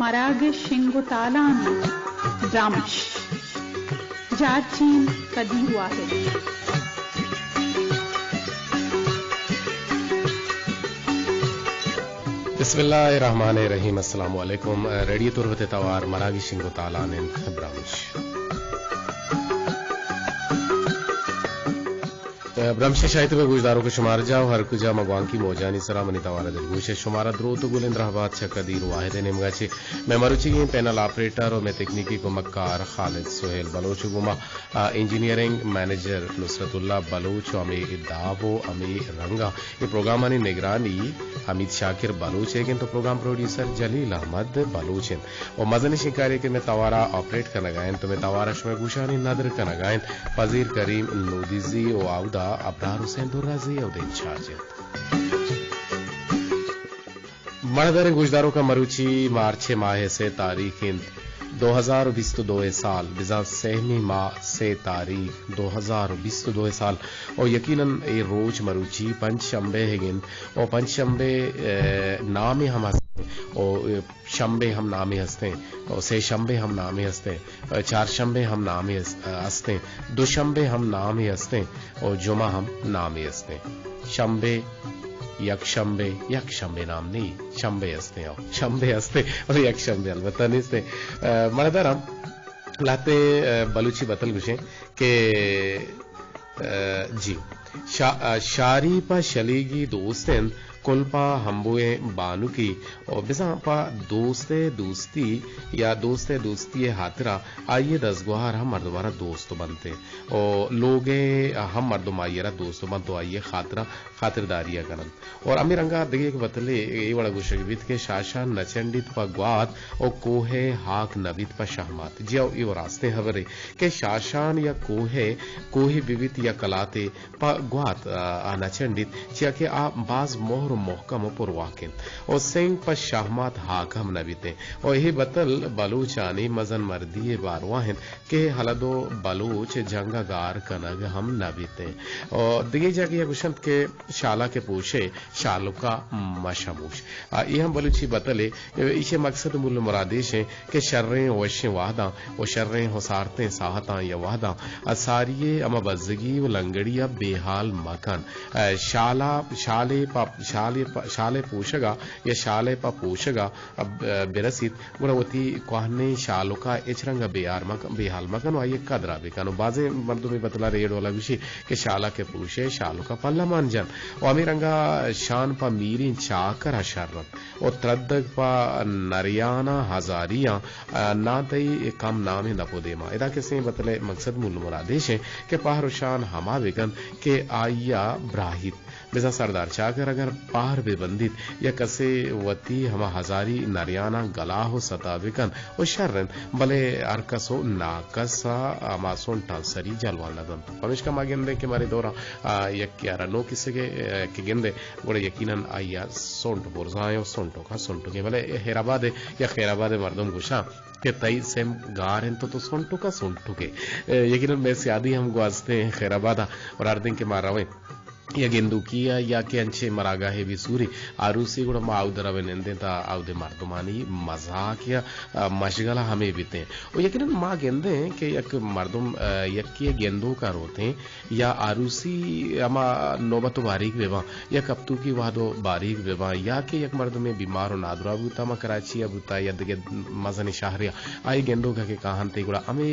مراگش شنگ و تالان انت، برمش۔ جارچین قدیر واحد۔ بسم اللہ الرحمن الرحیم۔ السلام علیکم۔ ریڈیو تربت توار مراگش شنگ و تالان انت، برمش۔ برمش شاہی تب گوشداروک شمار جا و ہر کجا مگوانکی موجانی سرا منی توار دلگوش شمارا دروت و گلیں درہبات چہ قدیر واحد نیمگا چہ۔ مئے مروچیگیں پینل آپریٹر و مئے تکنیکی کمکار خالد سہیل بلوچ و گوما، آ، انجینئرنگ منیجر نصرت اللہ بلوچ و ہمے داب و ہمے رنگا اے پروگرامانی نگرانی حمید شاکر بلوچ ایگ انت و پروگرام پروڈیوسر جلیل احمد بلوچ انت۔ و مزنیں شنکاری کہ مئے توارا آپریٹ کنگا انت و مئے توارا شمئے گوشانی ندر کنگا انت پذیر کریم نودیزی و آودا ابرار حسین درازی اود انچارج انت۔ مڑداریں گوشداروکاں، مروچی مارچ ماہ سے تاریخ انت، دو ہزار و بیست و دو سال، بزاں سہمی ماہ سے تاریخ دو ہزار و بیست و دو سال، و یقیناً اے روچ مروچی پنچ شنبے ہگ انت، و پنچ شنبے، اے، نامے ہم ہست انت، و شنبے ہم نامے ہستیں، و سے شنبے ہم نامے ہستیں، چار شنبے ہم نامے ہس-، ہستیں، دو شنبے ہم نامے ہستیں، و جمعہ ہم نامے ہستیں۔ شنبے، یک شنبے، یک شنبے نام نہیں، شنبے ہستیں، او شنبے ہستیں، اور یک شنبے البتہ نیستیں۔ اے، مڑداراں، لہتے، اے، بلوچی بتل گوشیں کہ، اے، جی، شا-، اے، شاری پہ شلیگی دوست انت، کل پہ ہمبوئیں بانکی، و بزاں پہ دوست ء دوستی یا دوست ء دوستی ء ہاترا آئی ء دزگوہار ہم مردمارا دوست بنت و لوگ ء ہم مردم آئی ء را دوست بنت و آئی ء خاطرا خاطرداری ء کننت۔ اور ہمے رنگا دگہ یک بتلے اے وڑا گوشگ بیت کہ شاشان نہ چنڈیت پہ گوات و کوہ ء ہاک نہ بیت پہ شہمات۔ جی او، اے و راستیں ہبرے کہ شاشان یا کوہ ء، کوہے بہ بیت یا کلاتے، پہ گوات، آ، آ نہ چنڈیت، چیا کہ آ باز مہر و محکم و پرواک انت و سنگ پہ شہمات ہاک ہم نہ بیتیں۔ و اے بتل بلوچانی مزن مردی ء باروا انت کہ ہلد و بلوچ جنگ ء گار کنگ ہم نہ بیتیں۔ و دگہ جاگہے ء گوشنت کہ شالا کہ پوشے، شالکا مشموش۔ آ، اے ہم بلوچی بتلے۔ ایشی مقصد مول مراد ایش انت کہ شریں و وشیں وہداں و شریں و سارتیں ساہتاں یا وہداں آ ساری ء ہما بزگی و لنگڑی ء بے حال مکن۔ آ، شالا، شالے پہ، شالے پہ، شالے پوشگا یا شالے پہ پوشگا اب، آ، برسیت، گڑا وتی کوہنیں شالکا ہچ رنگا بے حال مکن، بے حال مکن و آئی قدرا بکن و بازیں مردمے بتلا ریڈ والا گوشی کہ شالا کہ پوشے، شالکا پلہ مان جن و ہمے رنگا شان پہ میریں چاکرا شر انت۔ و تردگ پہ نریاناں ہزاریاں، آ، ناں تئی کم نامیں دپ و دیما۔ ادا کسیں بتلے مقصد مول مراد ایش انت کہ پہر و شان ہما بکن کہ آئیا براہیت۔ بزاں سردار چاکر اگر پہر بہ بندیت یا کسے وتی ہما ہزاری نریاناں گلاہ و ستا بکن و شر انت، بلے ہر کس و ناکس ء ہما سنٹاں سری جلوان نہ دنت۔ پمیشکا ما گندیں کہ مارے دورا، آ، یکے ء را نوک کسگے، آ، کہ گندے گڑا یقیناً آئی ء سنٹ برزائیں و سنٹوکا سنٹوکیں۔ بلے اے خیر آباد ء یا خیر آباد ء مردم گوشاں کہ تئی سم گار انت و تو سنٹوکا سنٹوکے۔ اے، یقیناً مئے سیادی ہم گوازتیں خیر آباد ء اور ہر دن کہ ما رویں یا گندوکی ء یا کہ انچیں مراگاہے بہ سوری آروسی گڑا ما اود رویں نندیں تا اود مردمانی مزاک یا، آ، مشغلہ ہمے بیتیں۔ و یقیناً ما گندیں کہ یک مردم، آ، یکے گندوکا روتیں، یا آروسی ہما نوبت و باریگ بہ باں، یک ہپتوکی وہد و باریگ بہ باں، یا کہ یک مردمے بیمار و نادراہ بوتا، ہما کراچی ء بوتا یا دگہ مزنیں شہرے ء، آئی گندوک ء کہ کاہنتے گڑا ہمے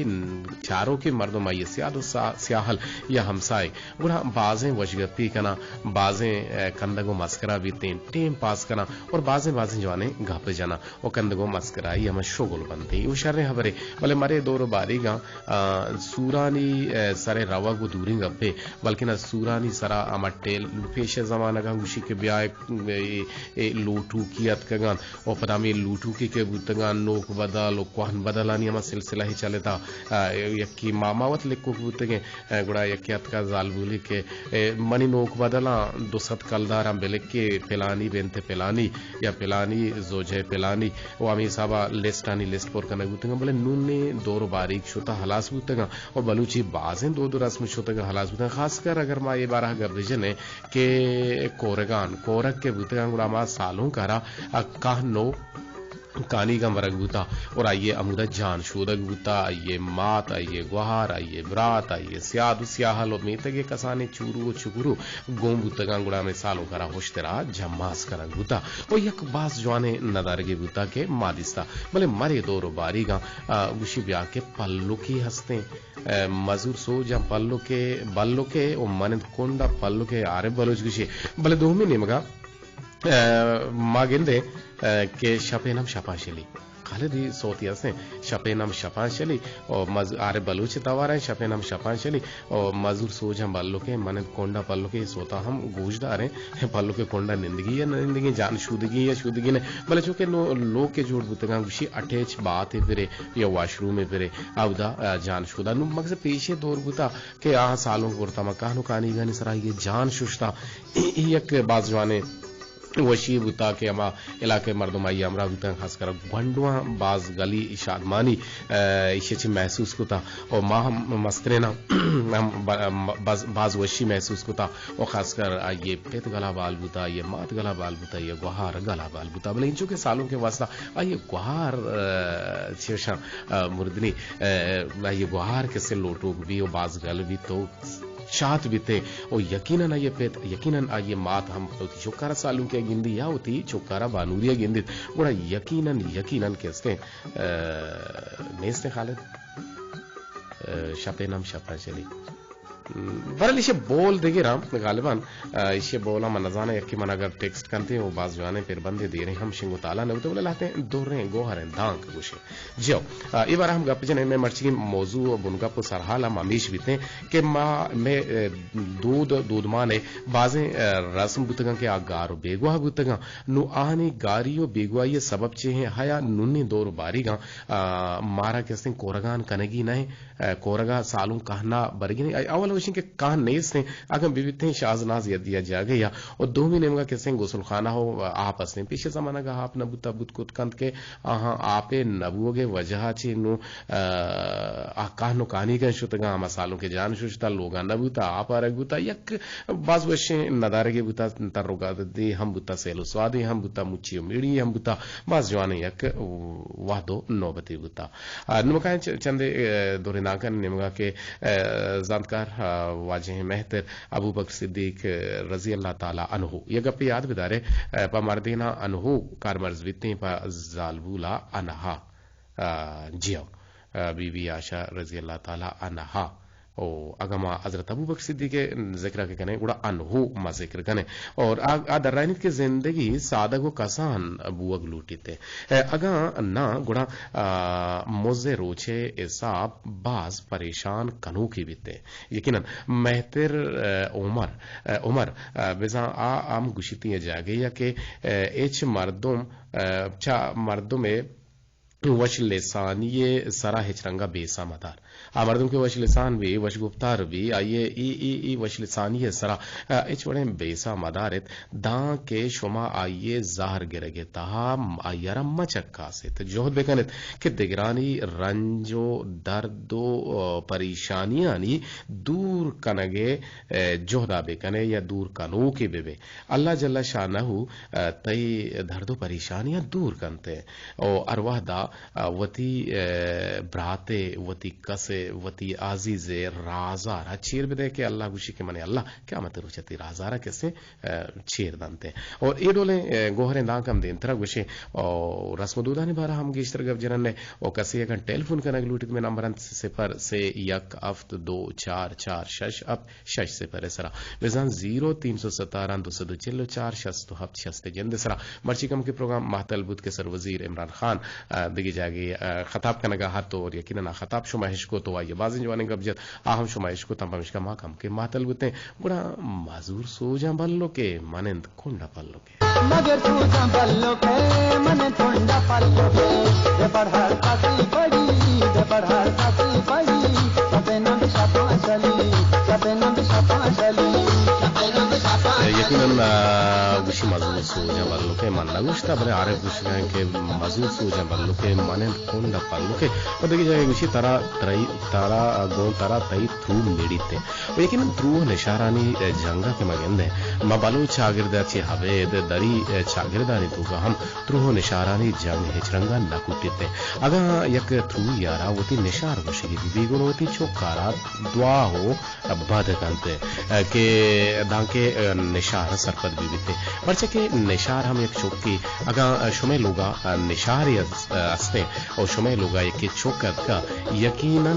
چاروکیں مردم آئی ء سیاد و سا-، سیاہل یا ہمسائے گڑا بازیں وشگپی کناں، بازیں، اے، کندگ و مسکرا بیتیں، ٹیم پاس کناں اور بازیں بازیں جوانیں گپ جناں۔ و کندگ و مسکرائی ہما شغل بنت۔ او شریں ہبرے، بلے مرے دور و باریگاں، آ، سورانی، آ، سرے روگ و دوریں گپے، بلکن از سورانی سرا ہما ٹیل پیش زمانگاں گوشی کہ بیا اے، اے لوٹوکی اتکگاں و پدا ہمے لوٹوکی کہ بوتگاں نوک بدل و کوہن بدلانی ہما سلسلہ چلتا، آ، یکی ماما وت لکوک بوتگیں، گڑا یکے اتکا زالبولی کہ، اے، منی نوک بدلاں دو سد کلداراں بلکے پلانی بنت پلانی یا پلانی زوجہ پلانی و ہمے حسابا لسٹانی لسٹ پر کنگ بوتگاں، بلے نون نی دور و باریگ شتا ہلاس بوتگاں و بلوچی بازیں دود و رسم شتگاں ہلاس بوتگاں۔ خاص کر اگر ما اے بارہ گپ بجنیں کہ کورگان، کورگ کہ بوتگاں گڑا ما سالونک ء را کہن و کانیگاں ورگ بوتا اور آئی ء ہمودا جان شودگ بوتا، آئی ء مات، آئی ء گوہار، آئی ء برات، آئی ء سیاد و سیاہل و میتگ ء کسانیں چورو و چکرو گون بوتگاں، گڑا ہمے سالونک ء را ہشت ء را جماز کنگ بوتا و یک باز جوانیں ندارگے بوتا کہ ما دیستا۔ بلے مرے دور و باریگاں، آ، گوشی بیا کہ پلکے ہستیں، آ، مزور سوجاں پلکے، بلکے و منند کنڈا پلکے، عارف بلوچ گوشی۔ بلے دومی نیمگا ء، ما گندیں، ء، کہ شپین ہم شپاں شلی۔ خالد ای سوتی ہستیں، شپین ہم شپاں شلی، او مز-، عارف بلوچ توار ہیں، شپین ہم شپاں شلی، او مزور سوج ہم بلکیں، منند کنڈا پلکیں، سوتا ہم گوشداریں، پلکیں کنڈا نندگی یا نندگی، جان شودگی یا شودگی نے، بلے چونکہ نو لوگ کے جوڑ بوتگاں، گوشی اٹیچ بات پرے یا واش روم پرے، اودا، ء، جان شودا۔ نو مگز پیشے دور بوتا، کہ آہاں سالونک برتا، ما کہن و کانیگانی سرا یہ جان ششتا۔ اے، اے یک باز جوانیں وشی بوتا کہ ہما علاقہ مردم آئی ہمراہ بوتن، خاص کر گونڈواں باز گلی شادمانی، ء، ایشی چی محسوس کتا و ما ہم مستریناں ہم ب-، باز، باز وشی محسوس کتا و خاص کر آئی پت گلا بال بوتا، آئی مات گلا بال بوتا، آئی گوہار گلا بال بوتا۔ بلے انچو کہ سالونک واسطہ آئی گوہار، ء، چیشاں، ء، مردنی، ء، آئی گوہار کسے لوٹوک بی و باز گل بی تو شات بیتے و یقیناً آئی پت، یقیناً آئی مات ہم وتی چکارا سالونکے گندی یا وتی چکارا بانوریا گندیت، گڑا یقیناً، یقیناً کہ استیں، ء، نیستیں خالد، ء، شپے نم شپاں چلی۔ م، برحال ایشی بول دگراں غالباً، ء، ایشی بولاں من نزاناں، یکے من اگر ٹیکسٹ کنتے و باز جوانیں پر بندے دیریں ہم شنگ و تالا نہ بوتے، بلے لہتیں دوریں گوہریں دانک گوشیں۔ جیو، آ، اے بارہ ہم گپ جنیں، مئے مرچیگیں موضوع و بنگپ و سرحال ہم ہمیش بیتیں کہ ما، مئے، آ، دود، دودمان ء بازیں، آ، رسم بوتگاں کہ آ گار و بیگواہ بوتگاں۔ نو آہانی گاری و بیگواہی ء سبب چے ہیں؟ ہیا نونیں دور و باریگاں، آ، مارا کہ استیں کورگان کنگی نہ ہیں، آ، کورگا سالوں کہنا برگی نہیں۔ آ، اول وشیں کہ کہن نیستیں، اگاں ببیتیں شازناز یا، یا جاگہ یا و دومی نیمگا کسیں غسل خانہ و آپ استیں۔ پیش زمانگ آپ نہ بوتا، بوت کت کنت کہ آہاں آپے نہ بوگے وجہ چی نو، ء، آ کہن و کانیگاں شتگاں، ہما سالوں کہ جان ششتا، لوگاں نہ بوتا، آپ آرگ بوتا، یک باز وشیں ندارگے بوتا، تر و گادے ہم بوتا، سیل و سوادے ہم بوتا، مچی و میڑی ہم بوتا، باز جوانیں یک وہد و نوبتے بوتا۔ آ، نمکائیں چ-، چندے، ء، دورے ناکن نیمگا کہ، ء، زانتکار، ء، واجہ مہتر ابوبکر صدیق رضی اللہ تعالی عنہ۔ یہ گپے یاد بدارے، ء، پہ مردینا انہو کارمرز بیتیں، پہ زالبولا انہا۔ ء، جیو، ء، بی بی عائشہ رضی اللہ تعالی عنہا۔ او اگاں ما حضرت ابوبکر صدیق ء ذکر ء کنیں، گڑا انہو ما ذکر کنیں۔ اور آ، آ درائینیت کہ زندگی سادگ و کسان بوگ لوٹیت۔ ء، اگاں نہ، گڑا، آ، مز ء روچ ء حساب باز پریشان کنوکے بیت۔ یقیناً مہتر، ء، عمر، ء، عمر، ء، بزاں آ ہم گوشیتی ء جاگہے ء کہ، ء، ہچ مردم، ء، چہ مردم ء وش لسانی ء سرا ہچ رنگا بیسا مدار۔ آ مردم کہ وش لسان بی، وش گپتار بی، آئی ء ای، ای، ای وش لسانی ء سرا، ء، ہچ وڑیں بیسا مدار ات، داں کہ شما آئی ء زہر گرگ ء تہا آئی ء را مچکاس ات، جہد بکن ات کہ دگرانی رنج و درد و، ء، پریشانیانی دور کنگ ء، ء، جہدا بکن ئے یا دور کنوکے بہ بئے۔ اللہ جل شانہ، ء، تئی درد و پریشانیاں دور کنت ء او ہر وہدا، ء، وتی، ء، برات ء، وتی کس ء، وتی عزیز ء رازارا چیر بدئے کہ اللہ گوشی کہ منی اللہ قیامت ء روچ ء تئی رازارا کسے، ء، چیر دنت ء۔ اور اے ڈولیں، ء، گوہریں دانک ہم دیمترا گوشیں او رسم و دودانی بارہ ہم گیشتر گپ جنن ء او کسے اگاں ٹیلیفون کنگ لوٹیت، مئے نمبر انت صفر سے یک ہفت دو چار چار شش ہفت شش صفر ء سرا۔ بزاں زیرو تین سو ستارہ دو سد و چل و چار شست و ہفت شست ء جند ء سرا۔ مرچی کمکے پروگرام مہتل بوت کہ سر وزیر عمران خان، ء، دگہ جاگے، ء، خطاب کنگا ہت اور یقیناً آ خطاب شما اشکت و آئی ء بازیں جوانیں گپ جت، آ ہم شما اشکتاں، پمشکا ما کمکے مہتل بوتیں۔ گڑا مزور سوجاں بلکے منند کنڈا پلکے۔ مگر سوجاں بلکے منند کنڈا پلکے۔ دے پڑ ہر کسی پڑی، دے پڑ ہر کسی پڑی۔ شپے نند شپاں شلی، شپے نند شپاں شلی۔ یقیناً، آ، گوشی مزور سوجاں بلکے منند گوشتا، بلے عارف گوشگا انت کہ مزور سوجیں بلکیں، من انت کنڈ ء پلکیں۔ و دگہ جاگہ گوشی، ترا، ترئی، ترا گوں ترا تئی ترو میڑیت انت۔ و یقیناً ترو و نشارانی جنگ ء کہ ما گندیں، ما بلوچ چاگرد ء چہ ابید دری چاگردانی توکا ہم ترو و نشارانی جنگ ہچ رنگا نہ کٹیت انت۔ اگاں یک تروئی ء را وتی نشار گوشگی بہ بی، گڑا وتی چک ء را دعا و بد کنت کہ دانکہ نشار سرپد بہ بیت، پرچا کہ نشار ہم یک چکے۔ اگاں شمئے لوگا نشارے است، استیں، او شمئے لوگا یکے چک اتکا، یقیناً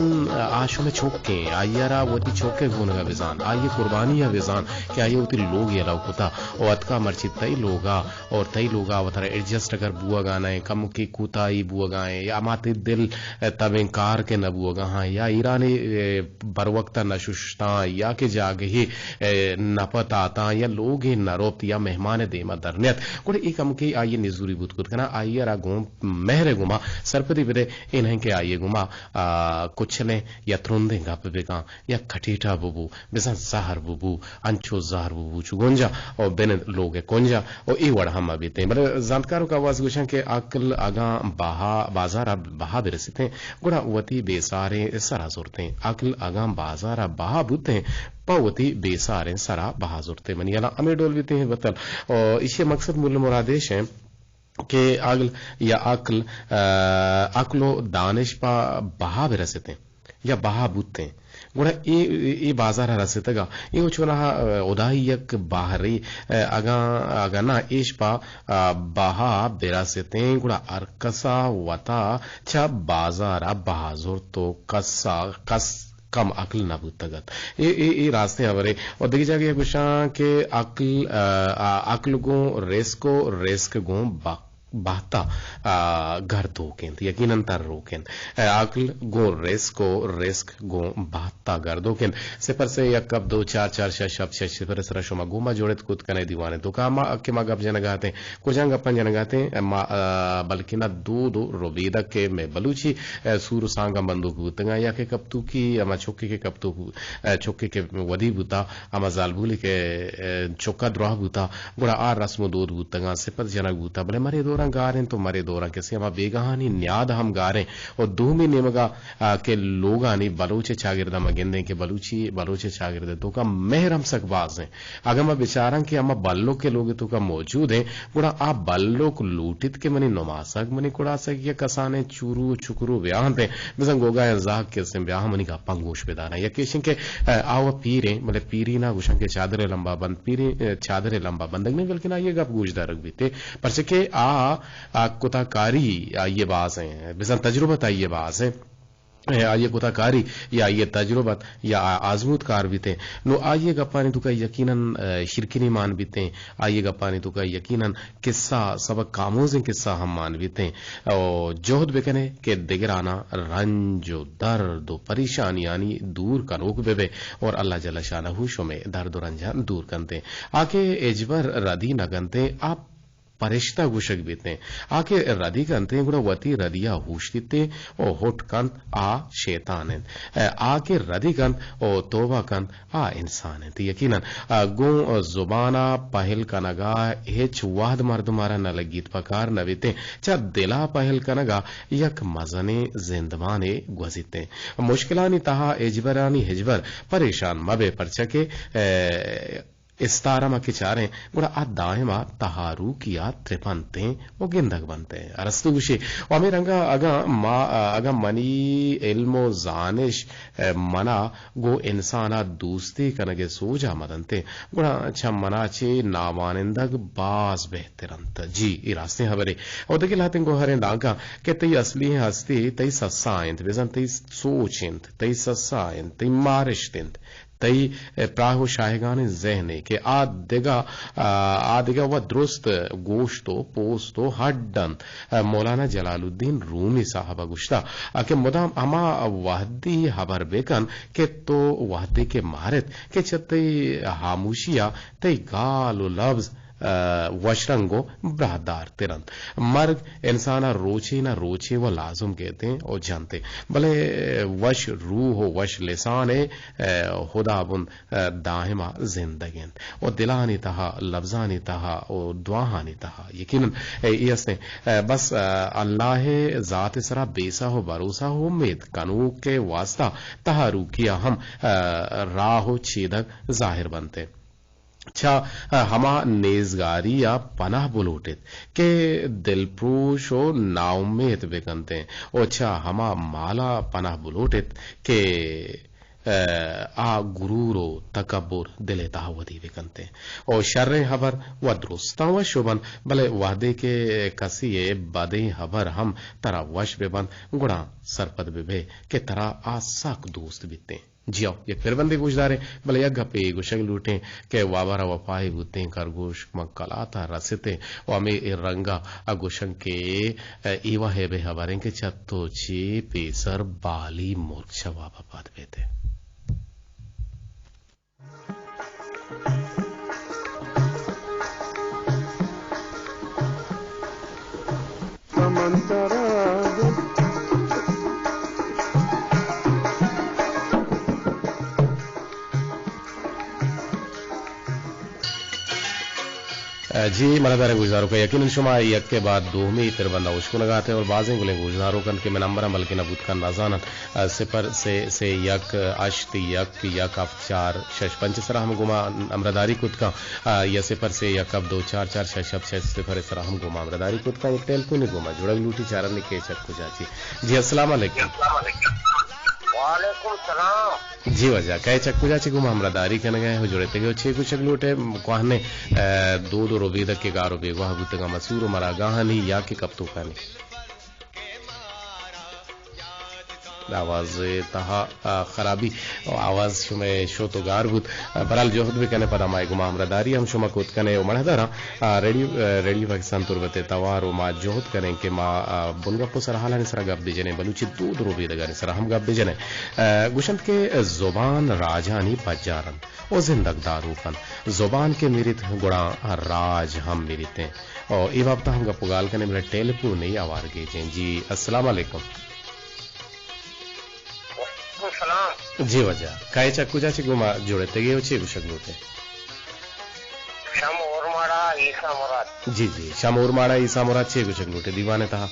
آ شمئے چکیں، آئی ء را وتی چک ء گونگا بزان، آئی ء قربانی ء بزان کہ آئی ء وتی لوگ یلہ کتا، او اتکا مرچی تئی لوگا اور تئی لوگا وترا ایڈجسٹ اگر بوگا نہ ایں، کمکے کوتاہی بوگا ایں، یا ہما تئی دل تبیں کار کہ نہ بوگا ہاں، یا ایرانی، اے، بروقت نہ ششتاں، یا کہ جاگہے، اے، نہ پتاتاں، یا لوگے نہ روپت، یا مہمان دیما در نیت، گڑا اے کمکے آئی نزوری بوت کت کناں، آئی را گوں مہر گما سرپدی بدے، اے نہ کہ آئی گما، آ، کچلیں یا ترندیں گپ بکاں، یا کٹیٹا ببو، بزاں زہر ببو، انچو زہر ببو چو گونجا او بن لوگ ء کنجا او اے وڑ ہم مہ بیتیں۔ بلے زانتکاروک آواز گوشاں کہ عقل اگاں بہا، بازار ء بہا برسیتیں، گڑا وتی بے ساریں سرا زرتیں۔ عقل اگاں بازار ء بہا بوتیں، پہ وتی بے ساریں سرا بہا زرتیں۔ منی یلا ہمے ڈول بیتیں بتل۔ او ایشی مقصد مول مراد ایش ہیں کہ عقل یا عقل، آ، عقل و دانش پہ بہا برسیتیں۔ یا بہا بوتیں۔ گڑا اے، اے بازار ء رسیتگ ء اے چوناہا، آ، ہدائی یک بہرے، آ، اگاں، اگاں نہ ایش پہ، آ، بہا برستیں، گڑا ہر کس ء وتا چہ بازار ء بہا زرت و کس ء کس کم عقل نہ بوتگ ات۔ اے، اے، اے راستیں ہبرے۔ و دگہ جاگہ ء گوشاں کہ عقل، آ، آ، عقل گوں رزق و رزق گوں بخت بہتا، آ، گردوک انت، یقیناً تروک انت۔ آ، عقل گوں رزق و رزق گوں بہتا گردوک انت۔ صفر سے یک کپ دو چار چار شش ہفت شش صفر سرا شما گوں ما جوڑت کت کنے دیوانے توکا۔ ما کہ ما گپ جنگا اتیں، کجام گپاں جنگا اتیں؟ ما، آ، بلکنا دود و ربیدگ کہ مئے بلوچی، آ، سور و سانگاں بندوک بوتگاں، یا کہ کپتوکی، ہما چکے کہ کپتوک، آ، چکے کہ ودی بوتا، ہما زالبولے کہ، آ، چکا دراہ بوتا، گڑا آ رسم و دود بوتگاں، سپت جنگ بوتا، بلے مرے دوراں گار انت و مرے دوراں کسے ہما بیگاہانی نیاد ہم گار انت۔ و دومی نیمگا، آ، کہ لوگانی بلوچ چاگرد ہم گندیں کہ بلوچی، بلوچ چاگرد توکا مہر ہم سک باز ہیں۔ اگاں ما بچاراں کہ ہما بلوک کے لوگ توکا موجود ہیں، گڑا آ بلوک لوٹیت کہ منی نماسگ، منی کڑاسگ یا کسانیں چورو و چکرو بیاہنت ہیں، بزاں گوگا یا زاگ کسیں بیاہاں منی گپاں گوش بداراں۔ یکے ایشیں کہ، آ، آ و پیریں، بلے پیری نا گوشاں کہ چادرے لمبا بند، پیری، آ، چادرے لمبا بندگ نہیں، بلکن آئی گپ گوش دارگ بیتے۔ پرچہ کہ آ، آ کتا کاری آئی باز ہیں، بزاں تجربت آئی باز ہیں۔ آئی کتا کاری یا آئی تجربت یا آ-، آزمود کار بیتے۔ نو آئی گپانی توکا یقیناً، آ، شرکنی مان بیتے۔ آئی گپانی توکا یقیناً قصہ، سبق آموزیں قصہ ہم مان بیتیں۔ او جہد بکنے کہ دگرانا رنج و درد و پریشانیانی دور کنوک ببے اور اللہ جل شانہ شمے درد و رنجان دور کنتیں۔ آ کہ ہچبر ردی نہ کنتیں، آ پرشتہ گوشگ بیتیں۔ آ کہ ردی کنتیں، گڑا وتی ردیا ہوشتیتیں او ہٹ کنت، آ شیطان انت۔ آ کہ ردی کنت او توبہ کنت، آ انسان انت۔ یقیناً، آ، گوں زبان ء پہل کنگ ء ہچ وہد مردم ء را نہ لگیت، پکار نہ بیتیں۔ چہ دل ء پہل کنگ ء یک مزنیں زندمانے گوزیتیں۔ مشکلانی تہا ہچبرانی ہچبر پریشان مہ بے، پرچا کہ، آ، استار ء ما کہ چاریں، گڑا آ دائم ء تہاروکی ء ترپنتیں و گندگ بنتیں۔ ارسطو گوشی، و ہمے رنگ ء اگاں ما، اگاں منی علم و زانش، ء، منا گوں انسان ء دوستی کنگ ء سوج ء مدنتیں، گڑا چہ منا چے ناوانندگ باز بہتر انت۔ جی، اے راستیں ہبرے۔ و دگہ لہتیں گوہریں دانکاں کہ تئی اصلی ہستی تئی سسا انت، بزاں تئی سوچ انت، تئی سسا انت، تئی مارشت انت۔ تئی، اے، پراہ و شاہگانیں ذہنے کہ آ دگہ، آ، آ دگہ و درست گوشت و پوست و ہڈ انت۔ اے، مولانا جلال الدین رومی صاحب ء گوشتہ، آ، کہ مدام ہما وہدی ہبر بکن کہ تو وہدے کہ مارت کہ چہ تئی ہاموشی ء تئی گال و لبز ء، وشرنگ و براہدارتر انت۔ مرگ انسان ء روچے نہ روچے و لازم کیت انت و جنت انت، بلے وش روح و وش لسان ء، ء، ہدابند، ء، دائم ء زندگ انت و دلانی تہا، لبزانی تہا و دعاہانی تہا۔ یقیناً اے، اے است انت، ء، بس، ء، اللہ ء ذات ء سرا بیسہ و بھروسہ و امید کنوک ء واسطہ تہاروکی ء ہم، ء، راہ و چیدگ ظاہر بنت انت۔ چہ ہما نیزگاری ء پناہ بلوٹیت کہ دلپروش و ناامیت بکنت انت و چہ ہما مال ء پناہ بلوٹیت کہ، ء، آ گرور و تکبر دل ء تہا ودی بکنت انت و شریں ہبر و درستاں وش و بنت، بلے وہدے کہ کسی ء بدیں ہبر ہم ترا وش بہ بنت، گڑا سرپد بہ بئے کہ ترا آ سک دوست بیت انت۔ جی ہو، یک پربندے گوشداریں، بلے یک گپے گوشگ لوٹیں کہ وابارا وپاہی بوتیں کرگوشک من کلاتا رستیں و ہمے اے رنگا گوشن کہ ایوہ ہے بے ہبریں کہ چتو چی پیسر بالی مرگ چہ وابا پاد بیتے۔ جی، منا داریں گوشداروکاں، یقیناً شما یک کے بعد دومی پربندہ اشکنگا تے اور بازیں گلیں گوشداروکاں کہ من نمبراں بلکہ نہ بوت کن نہ زانن۔ ء، صفر سے سے یک ہشت یک یک ہفت چار شش پنچ سرا ہم گوما ہمراہداری کت کن، ء، یا صفر سے یک ہفت دو چار چار شش ہفت شش صفر سرا ہم گوما ہمراہداری کت کن۔ یک ٹیلیفون گوما جڑگ لوٹی، چارن کے چک کجا چی۔ جی، السلام علیکم۔ وعلیکم السلام۔ جی واجہ، کئے چک کجا چی گوما ہمراہداری کنگا ہے، ہو جڑتے گے، چے گوشگ لوٹے، کوہنے، ء، دود و ربیدگ کے گار و بیگواہ بوتگا مسور و مراگاہانی یا کہ کپتوکانی؟ آواز تہا، ء، خرابی، آواز شمئے شوت و گار بوت۔ ء، برحال جہد بکنے، پدا ما گما ہمراہداری ہم شما کوت کنے و مڑہ داراں، ء، ریڈیو، ء، ریڈیو پاکستان تربت توار و ما جہد کنیں کہ ما، ء، بنگپ و سرحالانی سرا گپ بجنیں، بلوچی دود روبیدگانی سرا ہم گپ بجنیں۔ ء، گوشنت کہ زبان راجانی پجار انت و زندگ داروک انت۔ زبان کہ میریت گڑا راج ہم میریت انت۔ او، اے بابت ہم گپ و گال کنیں، بلے ٹیلیفون ء ہوار گیجیں۔ جی، السلام علیکم۔ وعلیکم السلام۔ جی واجہ، کئے چہ کجا چہ گوما جوڑتگے و چے گوشگ لوٹے؟ شم اورماڑا عیسیٰ مراد۔ جی، جی، شم اورماڑا عیسیٰ مراد، چے گوشگ لوٹے دیوان تہا؟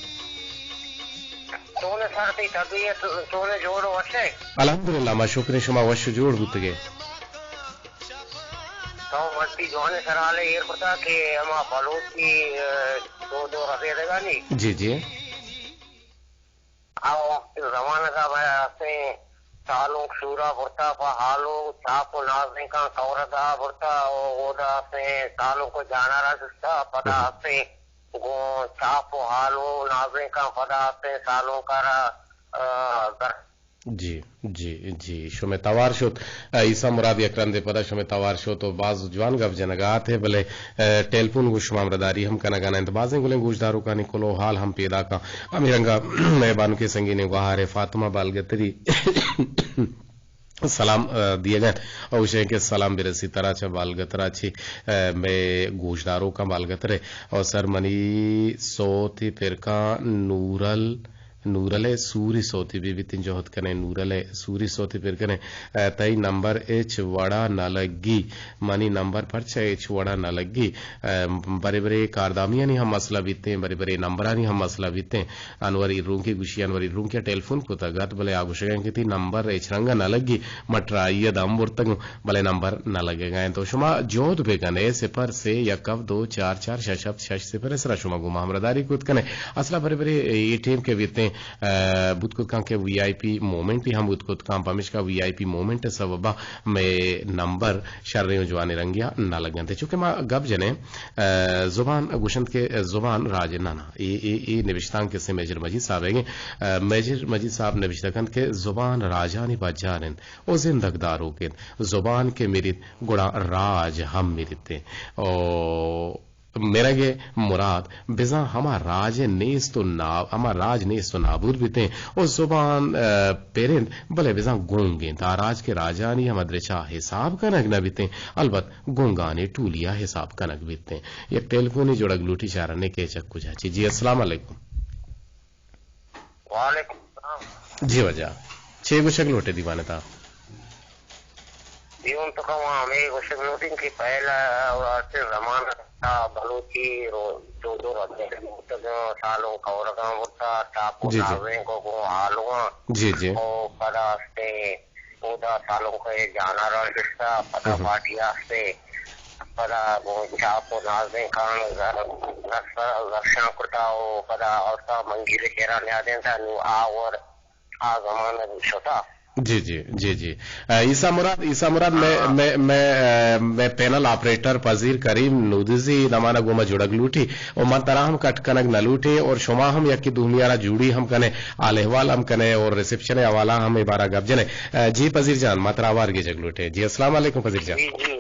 چونے سر تئی طبیعت، چونے جوڑ وش ئے؟ الحمدللہ، ما شکریں شما وش و جوڑ بوتگے۔ تو وتی جوانیں سرحالے ایر کتا کہ ہما بلوچی، ء، دود و ربیدگانی۔ جی، جی۔ آ وقت زمانگا بہ ہستیں سالونک سورا برتا، پہ ہالو چاپ و نازینکاں کورگا برتا، و اودا ہستیں سالونک و جانارا ششتا، پدا ہستیں گوں چاپ و ہالو نازینکاں، پدا ہستیں سالونکارا، ء، گر جی، جی، جی، شمئے توار شت۔ ء، عیسیٰ مراد یک رندے پدا شمئے توار شت و باز جوان گپ جنگا ات ئے، بلے، ء، ٹیلیفون گوں شما ہمراہداری ہم کنگا نہ انت۔ بازیں گلیں گوشداروکانی کلوہ حال ہم پیداکاں۔ ہمے رنگا مئے بانکیں سنگینیں گوہارے فاطمہ بالگتری سلام، ء، دیگا انت۔ او گوشیں کہ سلام برسی ترا چہ بالگترا چی، ء، مئے گوشداروکاں بالگترے۔ او سر منی سوتی پرکاں نورل نورل ء سوری سوتی بہ بیتیں، جہد کنیں نورل ء سوری سوتی پر کنیں۔ ء، تئی نمبر ہچ وڑا نہ لگی، منی نمبر پرچا ہچ وڑا نہ لگی؟ ء، برے برے کاردامیانی ہم مسئلہ بیتیں، برے برے نمبرانی ہم مسئلہ بیتیں۔ انور ایرونکی گوشی، انور ایرونکی ء ٹیلیفون کتگ ات، بلے آ گوشگ ء کہ تئی نمبر ہچ رنگ ء نہ لگی، من ٹرائی ء دم برتگوں۔ بلے نمبر نہ لگگا انت۔ تو شما جہد بہ کنے، صفر سے یک ہفت دو چار چار شش ہفت شش صفر ء سرا شما گوں ما ہمراہداری کت کنے۔ اصلا برے برے اے ٹیم کہ بیتیں، ء، بوت کت کاں کہ وی آئی پی مومنٹ ہم بوت کت کاں، پمیشکا وی آئی پی مومنٹ ء سببا مئے نمبر شریں و جوانیں رنگیا نہ لگنت۔ چونکہ ما گپ جنیں، ء، زبان گوشنت کہ زبان راج نہ نہ۔ اے، اے، اے نوشتانک سے میجر مجید صاحب ء، ء، میجر مجید صاحب نوشتہ کنت کہ زبان راجانی پجار انت۔ و زندگ داروک انت۔ زبان کہ مریت، گڑا راج ہم مریت انت۔ او مرگ ءِ مراد بزاں ہما راج ءِ نیست و نا-، ہما راج نیست و نابود بیتیں و زبان، ءَ، پر انت، بلے بزاں گنگ انت۔ آ راج کہ راجانی ہما درچا حساب کنگ نہ بیتیں، البت گنگانی ٹولی ءَ حساب کنگ بیتیں۔ یک ٹیلیفونی جوڑگ لوٹی، چارنے کہ چک کجا چی۔ جی، السلام علیکم۔ وعلیکم السلام۔ جی واجہ، چے گوشگ لوٹے دیوان ءِ تہا؟ دیوان ءِ تہا ما ہمے گوشگ لوٹیں کہ پہلا واسطے زمانہ تہا بلوچی رو-، دو دو ربیدگ بوتگ، سالونک کورگاں بوتا، ٹاپ و جی، جی۔ نازینک و گوں آلواں۔ جی، جی۔ او پدا استے اودا سالونک ءِ جاناراں ششتا، پدا جی۔ پارٹی آستے، پدا گوں چاپ و نازینکاں زر-، زر-، زرشان کرتا و پدا اوستا منگیر کرا نیادینتا، نو آ ور آ زمانہ شتا۔ جی، جی، جی، جی۔ ءَ، عیسیٰ مراد، عیسیٰ مراد، مئے، ہاں۔ مئے، مئے، ءَ، مئے پینل آپریٹر پذیر کریم نودزی نمانہ گوما جڑگ لوٹی و من ترا ہم کٹ کنگ نہ لوٹیں اور شما ہم یکے دومی ءَ را جوڑی ہم کنے، حال احوال ہم کنے اور ریسپشن ءِ حوالہ ہم اے بارہ گپ جنے۔ ءَ، جی پذیر جان، ما ترا ہوار گیجگ لوٹیں۔ جی، السلام علیکم پذیر جان۔ جی، جی۔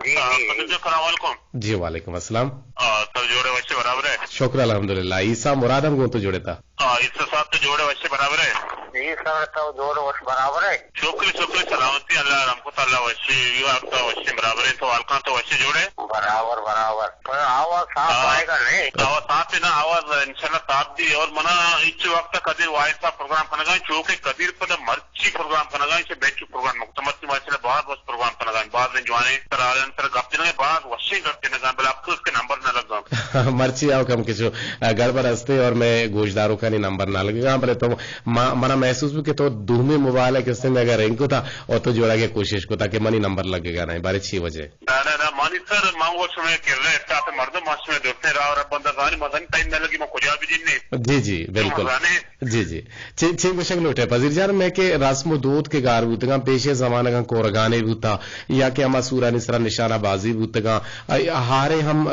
جی، ہاں، جی۔ پذیر جان، السلام علیکم۔ جی، وعلیکم السلام۔ آ، تو جوڑے وشے برابر ہے؟ شکر الحمدللہ۔ عیسیٰ مراد ہم گوں تو جوڑے تا۔ آ، عیسیٰ صاحب تو جوڑے وشے برابر ہے؟ جی سر، تو جوڑے وش برابر ہے؟ شکر، شکر، سلامتی، اللہ رحم کو، اللہ وشے، یو آپ تو وشے برابر ہے، تو حالکاں تو وشے جوڑے؟ برابر، برابر۔ پر آواز صاف آ، آئے گا نہیں؟ آواز صاف ہے نا، آواز انشاءاللہ صاف دی۔ اور منا اچ وقت قدیر واحد صاحب پروگرام کنگا، چونکہ قدیر پدا مرچی پروگرام کنگا، اسے بیچ پروگرام مکتمل تی ماشاءاللہ باز وش پروگرام کنگا، باز جوانیں سر آرن سر گپ جنگا، باز وشیں گپ جنگا، بلے افسوس کہ نمبر نہ لگا۔ مرچی آؤ کم کچو گڑبڑ ہستے اور مئے گوشداروکانی نمبر نہ لگگا، بلے تو ما-، منا محسوس بو کہ تو دومی موبائل ءَ کسے مئے اگر رنگ کتا اور تو جوڑگ ءِ کوشش کتا کہ منی نمبر لگگا نہیں، بارے چی وجہ؟ نہ، نہ، نہ، مانی سر، من و شمئے کرا اشتاپ مردم، ما شمئے درستیں راہ و رب بندہ زانی، مزنی ٹائم نہ لگی، ما کجا بجنیں؟ جی، جی، بالکل۔ مزانے۔ جی، جی۔ چے، چے گوشگ لوٹے پذیر جان، مئے کہ رسم و دود کہ گار بوتگاں، پیشے زمانگاں کورگانے بوتا، یا کہ ہما سورانی سرا نشانہ بازی بوتگاں، آ، ہارے ہم، آ،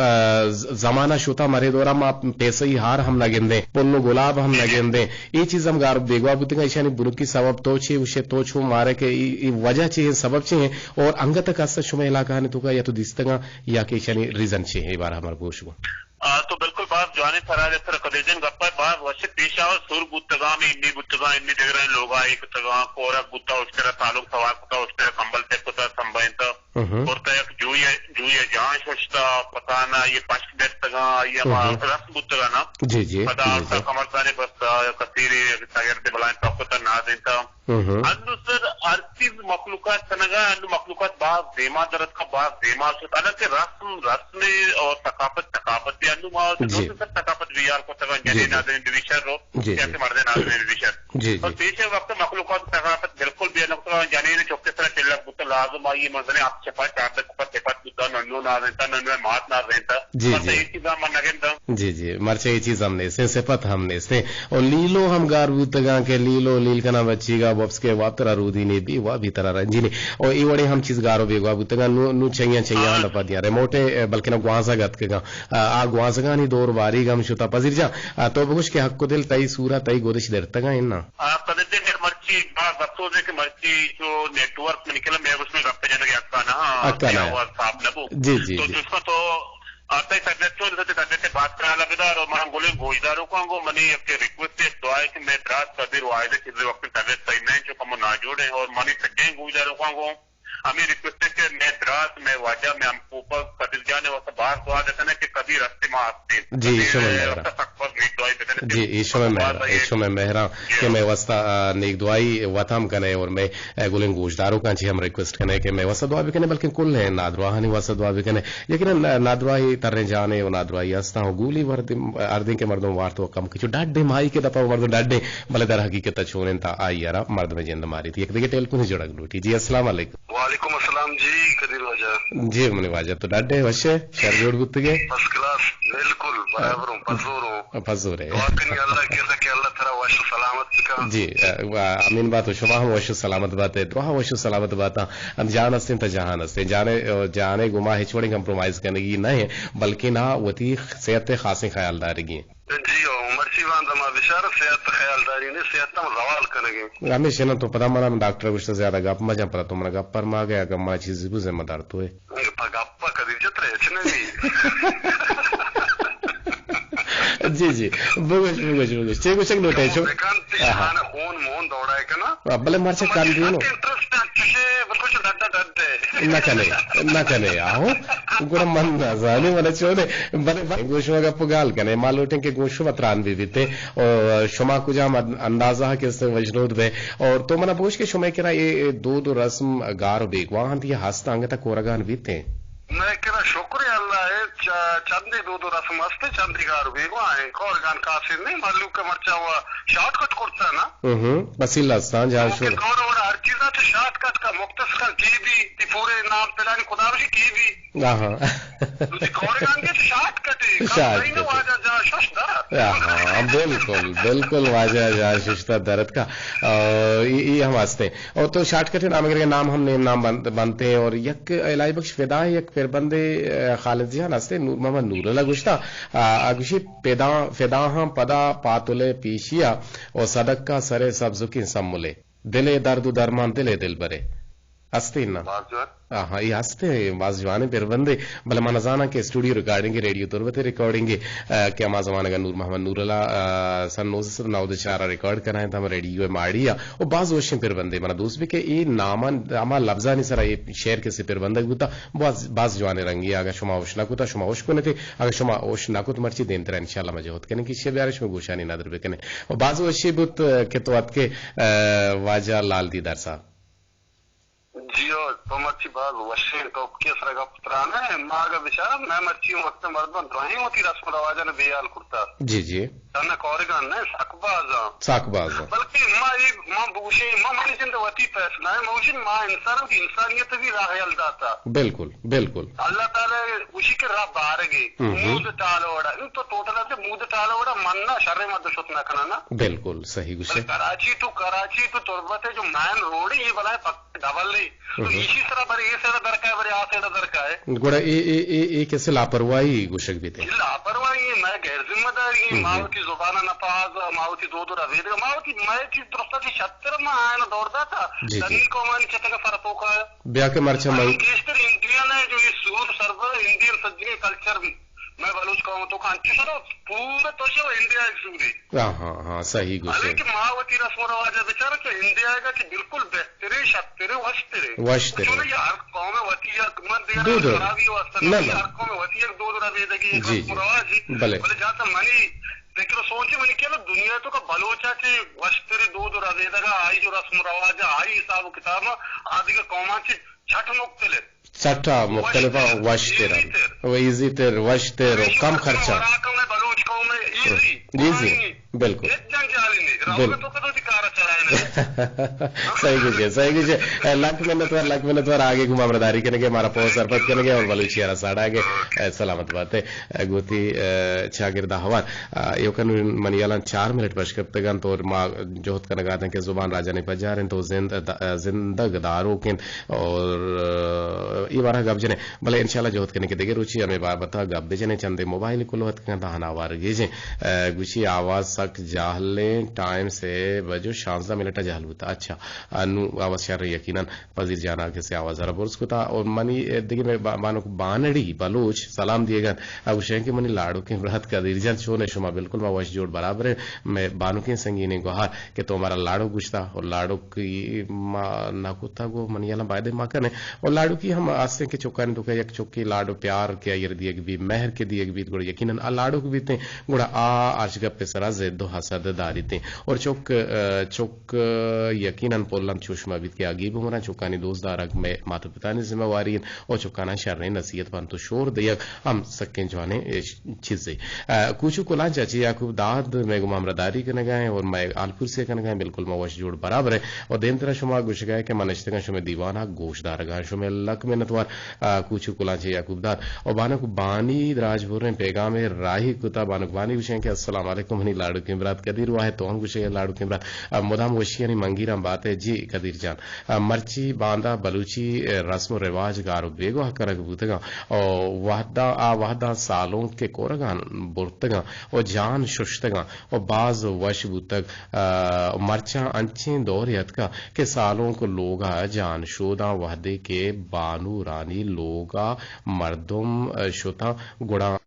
ز-، زمانہ شتا مرے دورا ما پیسئی ہار ہم نہ گندیں، پل و گلاب ہم نہ گندیں۔ اے چیز ہم گار بیگواہ بوتگاں، ایشانی بنکی سبب تو چے گوشے، تو چو مارے کہ اے، اے وجہ چے ہیں، سبب چے ہیں، اور انگت کس شمئے علاقہ نے توکا یا تو دیستگاں یا کہ ایشانی ریزن چے ہیں، اے بارہ ہمارا گوش گو۔ آ، تو بالکل باز جوانیں سرا دے سر قدیر جان گپا، باز وش پیش آور سور بوتگاں، ہمے انی بوتگاں، انی دگرانی لوگا اے کتگاں، کورک بوتا، اشترا سالونک سوار کتا، اشترا کمبل تک کتا، سمبھینتا۔ ہم۔ کرتا یک جوئی، جوئی جان ششتا، پتانا یہ پشک درتگاں، یہ ہم۔ رس بوتگاں نا۔ جی، جی، پدا جی، آورتا جی۔ کمرزانے بستا، کثیری تگرد بلائیں پکتا نادینتا۔ ہم۔ انو سر ہر چیز مخلوقات کنگا، انو مخلوقات باز دیما درتکا، باز دیما شت۔ حالانکہ رسم، رسم اور ثقافت، ثقافت بھی انو ما جی۔ سر ثقافت بیار کتگا، جی، جنین جی۔ آدمی ببی شر رو، جی، یا جی۔ کہ مردین آدمی ببی شر۔ جی، اور جی۔ پیش وقت مخلوقات ثقافت بالکل بیار نکتگا، جنین چکے سر چلک بوتا لازم آئی مزنے آپ چپا چاردک پر صفت بوتا، ننو نازینتا، ننو مات نازینتا۔ جی، بس جی۔ یہ چیزاں من نگنداں۔ جی، جی، مرچی اے چیز ہم نیستیں، صفت ہم نیستیں۔ اور لیلو ہم گار بوتگاں کہ لیلو لیل کناں بچیگا، وپس کہ واب ترا رودی نے بی، وابی ترا رنجی نے۔ اور اے وڑے ہم چیز گار و بیگواہ بوتگاں، نو، نو چیاں، چیاں ہاں۔ دپا دیاں۔ ریموٹے، بلکہ نو گوانزا گتکگاں۔ آ، آ گوانزگانی دور باریگ ہم شتا۔ پذیر جان، آ، تو بگوش کہ حق و دل تئی سورا تئی گودش درتگاں انا؟ آ، قدر دے مئے مرچی باز افسوس ہے کہ مرچی چو نیٹ ورک منی کلا مئے گوش میں گپ جنگ حقا نہ، حقا نہ۔ آواز صاف نہ بو۔ جی، جی، تو جی۔ چوشکا تو آ، تئی طبیعت چون؟ تئی طبیعت بات حال بدار و من گلیں گوشداروکاں گو منی یک ریکویسٹ ہے، دعا ہے کہ مئے برات قدیر واحد چیز وقت طبیعت صحیح نہیں، چو کمو ناجوڑ ہیں اور منی سجیں گوشداروکاں گو ہمیں ریکویسٹ ہے کہ مئے برات، مئے واجہ، مئے ہم کوپگ قدیر جان واسطہ باز دعا دکنے کہ قدیر ہستے ما ہستیں۔ جی، قدیر شمئے مہرا۔ واسطہ سک باز نیک دعائی بکنے۔ جی، اے شمئے مہرا، اے شمئے مہرا جی۔ کہ مئے واسطہ، آ، نیک دعائی وت ہم کنے اور مئے، آ، گلیں گوشداروکاں چی ہم ریکویسٹ کنے کہ مئے واسطہ دعا بکنے، بلکن کل ہیں نادراہانی واسطہ دعا بکنے۔ یقیناً نادراہی تریں جانے و نادراہی ہستاں و گولی وردیں، اردیں کہ مردم وارت و کم کچو ڈڈیں مائی کے دپا و مردم ڈڈیں، بلے در حقیقت چونیں تا آئی ارا مردم جند ماری تھی۔ یک دیگہ ٹیلیفون جڑگ لوٹی۔ جی، السلام علیکم۔ وعلیکم السلام جی، قدیر واجہ۔ جی، منی واجہ تو ڈڈے وشے، شر جوڑ بوتگے؟ فرسٹ کلاس، بالکل، برابر ہوں، پزور ہوں۔ پزور ہے۔ دعا کنی اللہ کرتا کہ اللہ ترا وش و سلامت بکا۔ جی، آ، آمین بات و شما ہم وش و سلامت بات ہے۔ دعا وش و سلامت بات۔ ہم جان ہستیں تا جہان ہستیں۔ جانے، جانے گما ہچ وڑیں کمپرومائز کنگی نہ ہے، بلکہ نہ وتی صحت خاصیں خیال دارگی۔ جی او، مرچی باندا ما بچار صحت خیال داری نے، صحت ہم زوال کنگے۔ ہمیشہ نہ تو پدا منا ڈاکٹر گوشت زیادہ گپ مجن، پدا تو منا گپ پر ما گیا، اگر منا چیزی بو ذمہ دار تو ہے۔ پا گپ پا کدی جترے؟ ہچ نہ بی۔ جی، جی۔ بگوش، بگوش، بگوش۔ چے گوشگ لوٹے شو؟ بکن، تئی آہا۔ شان خون مون دوڑائے کنا۔ آ، بلے مرچا تو مرچی کن دیو نو۔ انٹرسٹ انت، چوشے بلکل چو ڈڈ ڈڈ ہے۔ نہ کنے، نہ کنے، آہو۔ گڑا من نہ زانی، من چونے۔ بلے، بلے، گوشو گپ گال کنے۔ ما لوٹیں کہ گوشو تران بی بیتے۔ اور شما کجام اندازہ کہ اس وجنود بے۔ اور تو منا بوش کہ شما کرا اے، اے دود و رسم گار و بیگواہ انت یا ہست انگتا کورگان بیتے؟ مئے کرا شکر اللہ ء، چ-، چندے دود و رسم است، چندے گار بیگواہ ہیں، کورگان کاسے نہیں، مہلوک مرچا و شارٹ کٹ کرتا نا۔ ہم، وسیلہ استان جان شور۔ دور اور ہر چیز تو شارٹ کٹ کا، مختصر کا، کی بھی، تی پورے نام پلانی خدا بشی کی بھی۔ آہاں۔ تو تی کورگان کے تو شارٹ کٹ ہے، کم شارٹ نہیں نا کٹ۔ واجہ جان شش دا۔ آہاں، بالکل، بالکل واجہ جان شش دا درد کا۔ آ، یہ، یہ ہم ہستے۔ اور تو شارٹ کٹ نام اگر نام ہم نیم نام بن-، بنتے ہیں اور یک الہی بخش فدا ہے، یک پربندے، آ، خالد جان ہستے، نور محمد نور اللہ گوشتا، آ، آ گوشی، پدا، فدا ہاں پدا پاتلے پیشیا، او صدقہ سرے سبزکی سمولے۔ دلے درد و درمان دلے دلبرے۔ ہستے نا؟ باز جوان۔ آہاں، یہ ہستے، باز جوانے پربندے، بلے من زاناں کہ اسٹوڈیو ریکارڈنگ، ریڈیو تربت ریکارڈنگ، آ، کہ ہما زمانگا نور محمد نور اللہ، آ، سن نوزدہ سد نود چار ریکارڈ کنائیں تھا ہم ریڈیو ماڑی آ۔ و باز وشیں پربندے منا دوست بی کہ اے نامان، ہما لفظانی سرا اے شعر کسے پربندگ بوتا، باز، باز جوانیں رنگے۔ اگاں شما ہوش نہ کتا، شما ہوش کنتے، اگاں شما ہوش نہ کت، مرچی دیمترا انشاءاللہ ما جہد کنیں کہ شے بیارے شما گوشانی ندر بکنیں۔ و باز وشی بوت کہ تو اتکے، آ، واجہ لال دیدار صاحب۔ جی ہو، تو مرچی باز وشیں ٹاپکے سرا گپ تران ہے۔ ما اگاں بچاراں، مئے مرچی وقت مردم درہیں وتی رسم رواجاں بے حال کرتا۔ جی، جی۔ تنہا کورگان نہ، سک بازاں۔ سک بازاں۔ بلکہ ما اے، ما بگوشیں، ما منی جند وتی فیصلہ ہے، ما گوشیں ما انسان ہم کہ انسانیت بھی راہ یل داتا۔ بالکل، بالکل۔ اللہ تعالی گوشی کہ راہ بارگے، ہم ہم۔ مود ٹال وڑا۔ ان تو ٹوٹل ہے کہ مود ٹال وڑا من نہ شر مرد شت نہ کنا نا۔ بالکل، صحیح گوشے۔ بلے کراچی تو، کراچی تو تربت ہے جو مین روڈ ہے، یہ بلائے پک ڈبل نہیں۔ تو ہم۔ ایشی سرا برے اے سیڈا درکائے، برے آ سیڈا درکائے۔ گڑا اے، اے، اے، اے کسے لاپرواہی گوشگ بیتے؟ اے لاپرواہی ہے، مئے غیر ذمہ داری ہے، ہم۔ ما وتی زبان نہ پاز، ما وتی دود و ربیدگ، ما وتی مئے چیز درستا چی شتر ما آئین دور داتا۔ جی، جی۔ دنی قومانی چتگ فرق ہوکا ہے۔ بیا کہ مرچا من گیشتر انڈین ہے جو یہ سور سربر انڈین سجنی کلچر میں بلوچ قوم تو کانچو سرو پورا تو شو انڈیا ایک سورے۔ ہاں، ہاں، ہاں، صحیح گوشے۔ حالانکہ ما وتی رسم و رواج ء بچار کہ انڈیا ء کہ بالکل بہترین، شترین، وشترین۔ وشترین۔ چونکہ یہ ہر قوم ء وتی یک من دیگر دود و خرابی واسطہ نہ، نہیں، نہ۔ ہر قوم ء وتی یک دود و ربیدگی، یک جی، رسم و جی۔ رواج۔ بلے۔ بلے جہاں تک منی فکر و سوچ منی کہ دنیا تو کا بلوچا چی وشترین دود و ربیدگا، آئی جو رسم و رواج، آئی حساب و کتاب، آ دیگر قومان چی چھٹ مختلف۔ سٹا مختلف ء وش تر انت۔ و ایزی تر، وش تر و کم خرچہ۔ بلوچ قوم ء ایزی۔ ایزی، بالکل۔ ہچ جنجالی نہیں۔ راہول بالکل۔ تو کدو دی کارا چلائے نا۔ صحیح گوشے، صحیح گوشے۔ لک منت وار، لک منت وار آگے گما ہمراہداری کنگے، ہمارا پوہ سرپد کنگے اور بلوچی ہرا ساڑا گے۔ سلامت بات ہے۔ گوتی، چاگرد احوال۔ ایوکن منی یلان چار منٹ پشکپتگن تو ما جہد کنگا دیں کہ زبان راجانی پجار انت و زند-، زندگ داروک انت۔ اور، آ، اے بارہ گپ جنیں، بلے انشاءاللہ جہد کنیں کہ دگہ روچی ہمیں بابتا گپ بجنیں۔ چندے موبائل کلوت کنت، ہنا وار گیجیں۔ آ، گوشی آواز سک جہلیں، ٹائم سے بجو شانزدہ منٹ جہل بوتا۔ اچھا، آ، نو آواز شر یقیناً پذیر جانا کسے آواز را برز کتا۔ اور منی دگہ میں با-، بانک بانڑی بلوچ سلام دیگن۔ آ، گوشیں کہ منی لاڑوکیں برات قدیر جان چون ہے شما؟ بالکل ما وش جوڑ برابر ہیں۔ میں بانکیں سنگینیں گوہار کہ تو ہمارا لاڑو گوشتا اور لاڑو کی ما نہ کتا گو منی یلان بایدے ما کنے۔ اور لاڑو کی ہم آستیں کہ چکانی تو کہ یک چکی لاڑو پیار کہ آئیر دیگ بی، مہر کہ دیگ بیت، گڑا یقیناً آ لاڑو کی بیتیں، گڑا آ آرچ گپ سرا ضد و حسد داریتیں۔ اور چک، آ، چک یقیناً پولن چوشما بیت کہ آگی بمران چکانی دوست دارگ میں مات پتانی ذمہ واری انت و چکاناں شریں نصیحت بنت و شور دیگ ہم سکیں جوانیں چیزے۔ آ، کوچو کلانچ ء چہ یعقوب داد مئے گوما ہمراہداری کنگا ہیں اور مئے حال پرسی کنگا ہیں، بالکل ما وش جوڑ برابر ہیں۔ اور دیمترا شما گوشگا ہے کہ من نشتگاں شمئے دیوانا گوش دارگا ہیں، شمئے لک منتوار، آ، کوچو کلانچ یعقوب داد۔ اور بانک بانی دراج بریں پیغام راہی کتا، بانک بانی گوشیں کہ السلام علیکم منی لاڑکیں برات قدیر واحد، تو ہم گوشے لاڑکیں برات، آ، مدام وشی منگیراں بات ئے جی قدیر جان۔ آ، مرچی باندا بلوچی، آ، رسم و رواج گار و بیگواہ کنگ بوتگاں۔ او وہداں، آ وہداں سالونک کہ کورگاں برتگاں و جان ششتگاں و باز وش بوتگ۔ آ، مرچاں انچیں دورے اتکا کہ سالونک لوگا جان شوداں، وہدے کہ بانورانی لوگا مردم، آ، شتاں گڑا